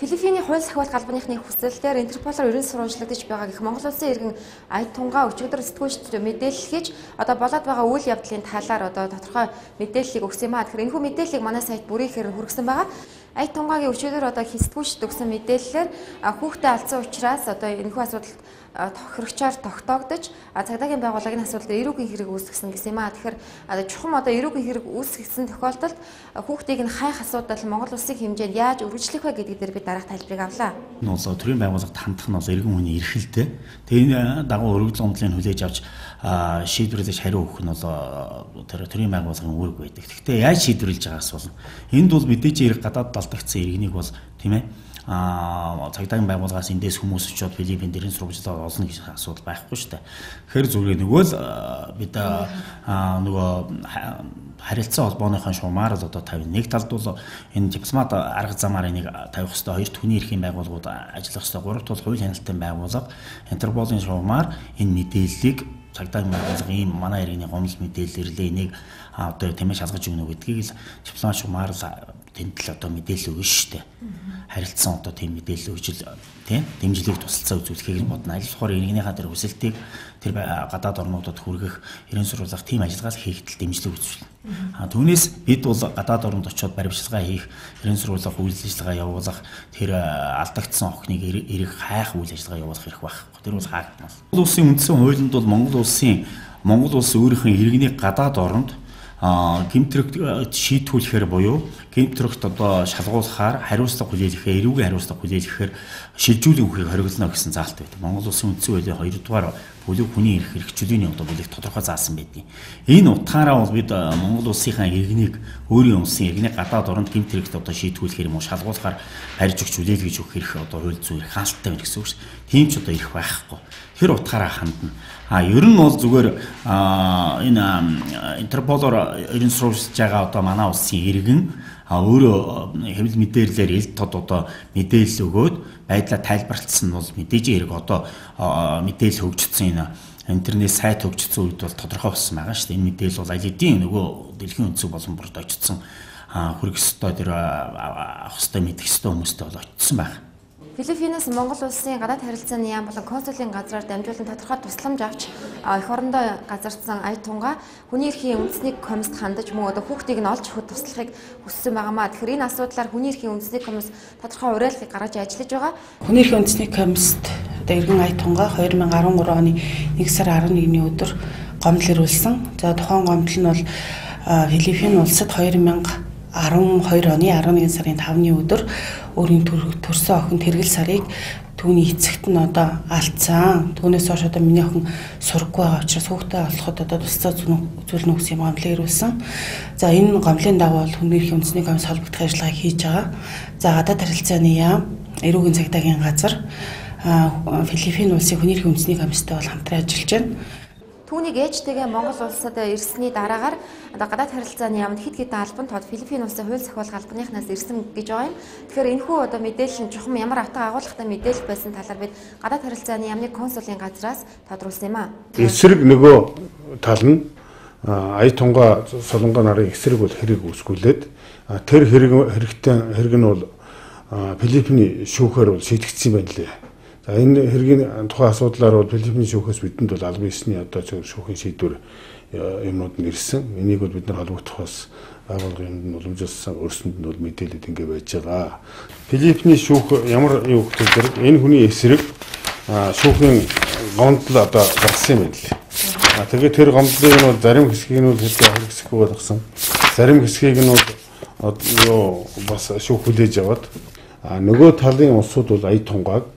Филиппиний хууль сахиулах албаныхны хүсэлтээр Интерполоор ерөн сурвалжлагдаж байгаа гэх Монгол улсын иргэн Аятунгаа өчигдөр сэтгүүлчд мэдээлэл хийж одоо болоод байгаа үйл явдлын талаар одоо тодорхой мэдээллийг өгсөн юм аа. Тэгэхээр энэхүү мэдээллийг манай сайт бүрийнхээр хүргэсэн байгаа. Аятунгаагийн өчигдөр одоо сэтгүүлчд өгсөн мэдээллээр хүүхдээ алдсан учраас одоо энэхүү асуудалд тохирогчоор тогтоогдож цагдаагийн байгууллагын асуудал эрүүгийн хэрэг үүсгэсэн гэсэн юм аа. Тэгэхээр чухам одоо эрүүгийн хэрэг үүсгэсэн тохиолдолд хүүхдийг нь хайх асуудал Монгол улсын хэмжээнд яаж үргэлжлэх вэ гэдэг дээр би дараах тайлбарыг авлаа. Энэ бол төрийн байгууллагад хандах нь бол эргэн хүний эрхэлтэй. Тэгээ энэ дагуу өргөдөл гомдлыг хүлээж авч шийдвэрлэж хариу өгөх нь бол тэр төрийн байгууллагын үүрэг байдаг. Гэхдээ яаж шийдвэрлэж байгаас болно. Энд бол мэдээж хэрэг гадаад алдагдсан иргэнийг бол тийм ээ цагдаагийн байгууллагаас эндээс хүмүүс очиод Филиппинд дэрэн сурвалжлаа олно гэж асуудал байхгүй шүү дээ. Тэгэхээр зүгээр нөгөө л бид нөгөө харилцан холбооныхон шугамаар л одоо тавина. Нэг талд бол энэ дипломат арга замаар энийг тавих ёстой, хоёр түүний эрхийн байгууллагууд ажиллах ёстой, гуравт бол хууль хяналтын байгууллага Интерполын шугамаар энэ мэдээллийг цагдаагийн байгууллага ийм манай иргэний гомдол мэдээлэл ирлээ, энийг одоо тэмээ шалгаж өгнө гэдгийг л дипломат шугамаар л тэнд л одоо мэдээлэл өгнө шүү дээ. Харилцан одоо тийм мэдээлэл өгч л тийм дэмжлэг тусалцаа үзүүлэхийг нь бодно. Аль болохоор иргэнийхээ тэр хүсэлтийг тэр гадаад орнуудад хүргэх, эрен сурвалжлах тийм ажиллагаа хийхдээ дэмжлэг үзүүлнэ. Түүнээс бид бол гадаад оронд очиод баримтчилгаа хийх, эрен сурвалжлах үйл ажиллагаа явуулах, тэр алдагдсан охиныг эрэх хайх үйл ажиллагаа явуулах хэрэг байхгүй. Тэр бол хаагдмал. Монгол улсын үндсэн хуулинд бол Монгол улс өөрийнхөө иргэнийг гадаад оронд гэмт хэрэг шийтгүүлэхээр буюу гэмт хэрэгт одоо шалгуулахаар хариуцлага хүлээлгэхээр, эрүүгийн хариуцлага хүлээлгэхээр шилжүүлэн өгөхийг хориглоно гэсэн заалт байдаг. Монгол улсын үндсэн хуулийн 2 дугаар бүлэг хүний эрх хэрэгчлөөний одоо бүлэг тодорхой заасан байдаг. Энэ утгаараа бол бид Монгол улсынхаа иргэнийг өөрийн улсын иргэнийг гадаад оронд гэмт хэрэгт одоо шийтгүүлэхээр юм уу шалгуулахаар барьж өгч хүлээлгэж өгөх эрх одоо хууль зүйн эрх хаалттай байна гэсэн үг шүү. Тийм ч одоо эрх байхгүй. Тэр утгаараа хандна. Ер нь бол зүгээр энэ Интерполоор ерөн сурвалжж байгаа одоо манай улсын иргэн өөрөө хэвлэл мэдээллээр ил тод одоо мэдээлэл өгөөд байдлаа тайлбарласан нь бол мэдээж хэрэг одоо мэдээлэл хөгжсөн энэ интернет сайт хөгжсөн үед бол тодорхой болсон байгаа шүү дээ. Энэ мэдээлэл бол аль хэдийн нөгөө дэлхийн өнцөг болон бүрд очсон хүрэх ёстой тэр авах ёстой мэдэх ёстой хүмүүстэй бол очсон байх. Филиппинээс Монгол улсын гадаад харилцааны яам болон консулын газраар дамжуулан тодорхой тусламж авч эх орондоо газардсан Аятунгаа хүний эрхийн үндэсний комист хандаж мөн одоо хүүхдийг нь олж өгөхөд туслахыг хүссэн байгаамаа. Тэгэхээр энэ асуудлаар хүний эрхийн үндэсний комист тодорхой уриалгыг гаргаж ажиллаж байгаа. Хүний эрхийн үндэсний комист одоо иргэн Аятунгаа 2013 оны 1 сар 11-ний өдөр гомдол ирүүлсэн. За тухайн гомдол нь бол Филиппин улсад 2012 оны 11 сарын 5-ны өдөр өөрийн төрсөн охин Тэргэл сарыг түүний эцэгт нь одоо алдсан. Түүнээс хойш одоо миний охин сурггүй байгаа учраас хүүхдээ олоход одоо тусцаа зүйлнө гэсэн юм гомдлыг ирүүлсэн. За энэ гомдлын дагуу бол хүний эрхийн үндэсний комисс холбогдох ажиллагааг хийж байгаа. За гадаад харилцааны яам, эрүүгийн цагдаагийн газар, Филиппин улсын хүний эрхийн үндэсний комисстай бол хамтран ажиллаж байна. Түүнийг ээжтэйгээ Монгол улсад ирсний дараагаар одоо гадаад харилцааны яамд хэд хэдэн албан тод Филиппин улсын хууль сахиулах албаныхнаас ирсэн гэж байгаа юм. Тэгэхээр энэхүү одоо мэдээлэл нь чухам ямар утга агуулгатай мэдээлэл байсан талаар бид гадаад харилцааны яамны консулын газраас тодруулсан юм аа. Эсрэг нөгөө тал нь Аятунгаа Солонгоо нарын эсрэг бол хэрэг үүсгүүлээд тэр хэрэг хэрэг нь бол Филиппиний шүүхээр бол шийдэгдсэн юм байна лээ. За энэ хэргийн тухайн асуудлаар бол Филиппиний шүүхээс бидэнд бол албан ёсны одоо шүүхийн шийдвэр юмнууд нь ирсэн. Энийг бол бид нар холбогдох бас байгууллагын юмд нь уламжлалсан өөрсөнд нь бол мэдээлэл ингэ байж байгаа. Филиппиний шүүх ямар юу гэхээр энэ хүний эсрэг шүүхийн гомдол одоо гаргасан юм байна лээ. Тэгээд тэр гомдлыг нь бол зарим хэсгийг нь бол хэрэг хэсэггүй болгосон. Зарим хэсгийг нь бол юу бас шүүх хүлээж аваад нөгөө талын улсууд бол Аятунгааг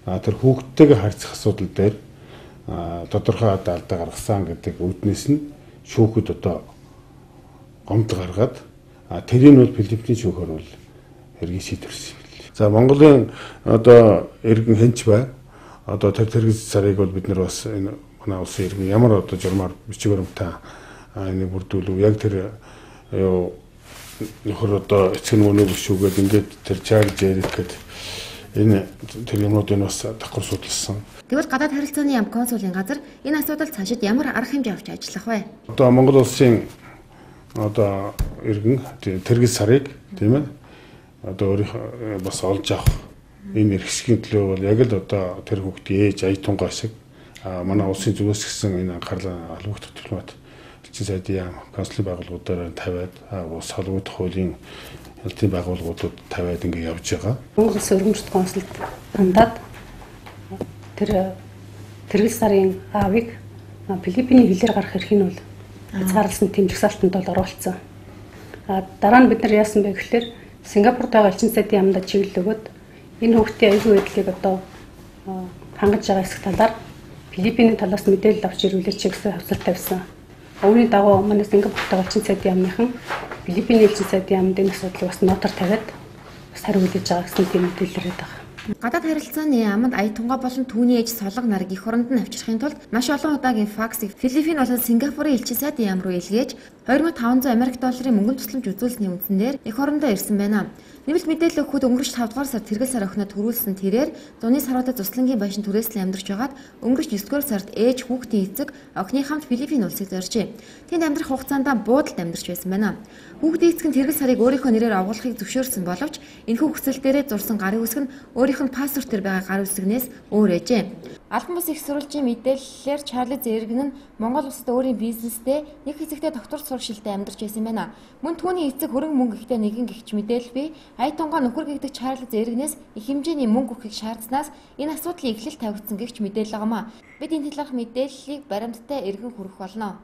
тэр хүүхдтэйгээ харьцах асуудал дээр тодорхой одоо алдаа гаргасан гэдэг үүднээс нь шүүхэд одоо гомдол гаргаад тэрийг нь бол Филиппиний шүүхээр бол хэргийг шийдвэрлэсэн юм байна. За Монголын одоо иргэн хэнч бай. Одоо тэр тэрэгс сарыг бол бид нар бас энэ манай улсын иргэн ямар одоо журмаар бичиг баримтаа энийг бүрдүүлв. Яг тэр юу нөхөр одоо эцэг нь мөнөө шүүгээд ингээд тэр Чарльз Эрик гэдэг энэ тэр юмнуудыг бас давхар судалсан. Тэгвэл гадаад харилцааны яам консулын газар энэ асуудал цаашид ямар арга хэмжээ авч ажиллах вэ? Одоо Монгол улсын одоо иргэн Тэргэл сарыг тийм ээ одоо өөрийнх бас олж авах энэ эрхсгийн төлөө бол яг л одоо тэр хүүхдийн ээж Аятунгаа шиг манай улсын зүгээс гэсэн энэ анхаарлаа холбогдох дипломат элчин сайдын яам, консулын байгууллагуудаар тавиад улс холбогдох хуулийн хяналтын байгууллагуудад тавиад ингэ явж байгаа. Монгол Улсын өргөмжлөлт консулд хандаад тэр тэргэл сарын аавыг Филиппиний хилээр гарах эрхийг нь бол хязгаарласан тийм жагсаалтанд бол оруулсан. А дараа нь бид нар яасан бэ гэхлээр Сингапурт байгаа элчин сайдын яамдаа чиглэл өгөөд энэ хүүхдийн аюулгүй байдлыг одоо хангаж байгаа хэсэг талаар Филиппиний талаас мэдээлэл авч ирүүлээч гэсэн хавцал тавьсан. Үүний дагуу манай Сингапурт байгаа элчин сайдын яамныхан Филиппиний элчин сайдын яамд энэ асуудлыг бас нотор тавиад бас хариу хүлээж байгаа гэсэн тийм мэдээлэл ирээд байгаа. Гадаад харилцааны яамд Аятунгаа болон түүний ээж Солонго нарыг эх оронд нь авчрахын тулд маш олон удаагийн факсыг Филиппин болон Сингапурын элчин сайдын яам руу илгээж 2500 Америк долларын мөнгөн тусламж үзүүлсэний үндсэн дээр эх орондоо ирсэн байна. Нэмэлт мэдээлэл өгөхөд өнгөрч 5 дугаар сар тэргэл сар охиноо төрүүлсэн тэрээр зуны саруудад туслангийн байшин түрээслэн амьдарч байгаад өнгөрч 9 дугаар сард ээж хүүхдийн эцэг охины хамт Филиппин улсыг зоржээ. Тэнд амьдрах хугацаанд буудалд амьдарч байсан байна. Хүүхдийн эцэг нь тэргэл сарыг өөрийнхөө нэрээр овоглохыг зөвшөөрсөн боловч энэхүү хүсэл дээрээ зурсан гарын үсэг нь өөрийнх нь паспорт дээр байгаа гарын үсгнээс өөр ээжээ. Албан бус их сурвалжийн мэдээллээр Чарли Зэрэг нь Монгол улсад өөрийн бизнестэй нэг хэсэгтээ доктор сургалттай амьдарч байсан байна. Мөн түүний эцэг хөрөнгө мөнгө ихтэй нэгэн гихч мэдээлэл бий. Аятунгаа нөхөр гэгдэх Чарли Зэрэгнээс их хэмжээний мөнгө өгөхийг шаардсанаас энэ асуудлын эхлэл тавигдсан гихч мэдээлэл байгаамаа. Бид энэ талаарх мэдээллийг баримттай эргэн хүргэх болно.